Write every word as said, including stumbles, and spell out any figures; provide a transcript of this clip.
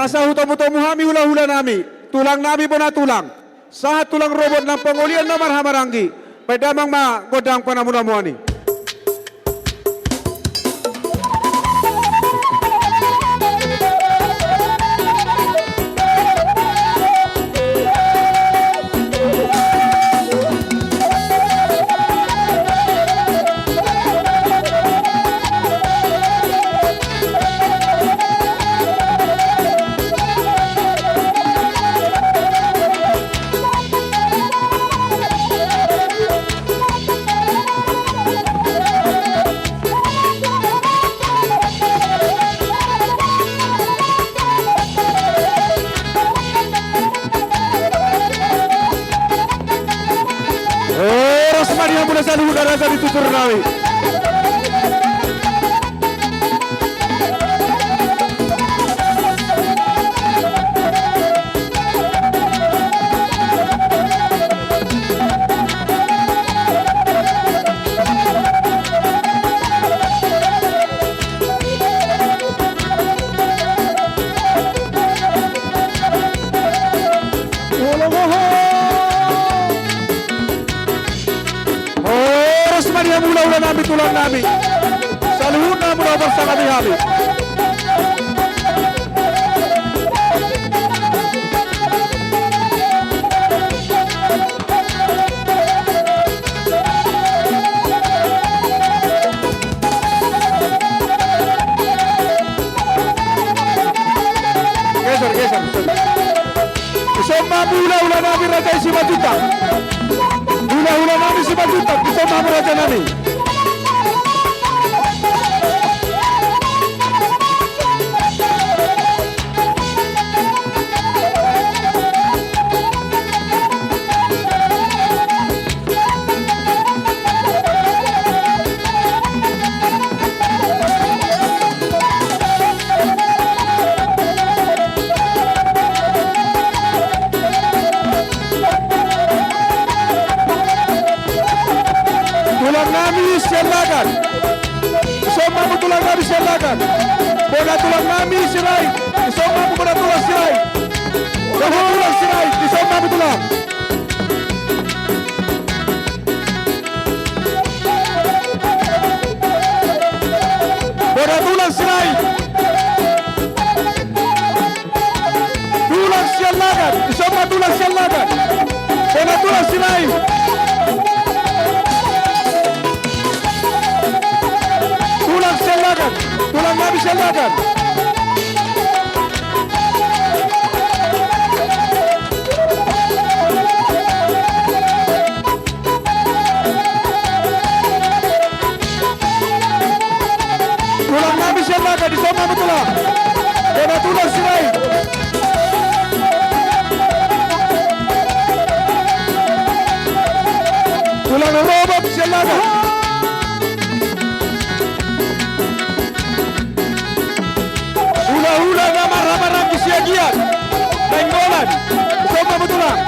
Asa hutomutomu hami hulahulanami, tulangnami bona tulang, sahat tulang rorobot nang pangolian na marhahamaranggi, bahen damang ma gondang panamunamuan i. Horas ma di hamuna saluhutna raja ni tutur nami. Horas ma di hamu hulahulanami, tulangnami. Saluhutna muna parsangap hami. Geser, geser, sorry. Dison ma hamu hulahulanami raja i Simanjuntak. Hulahulanami Simanjuntak, dison ma hamu rajanami. Tulangnami Siallagan. Dison ma hamu tulangnami Siallagan. Bona tulangnami Sirait. Dison ma hamu bona tulang Sirait. Bona tulang Sirait. Dison ma hamu tulang. Bona tulang Sirait. Tulang Siallagan, dison ma tulang Siallagan. Bona tulang Sirait. Tulang Siallagan, tulangnami Siallagan. Tulangnami Siallagan, dison ma hamu tulang. Bona tulang Sirait. Tulang rorobot Siallagan. Hulahula na marhahamaranggi Siagian Nainggolan, dison ma hamu tulang.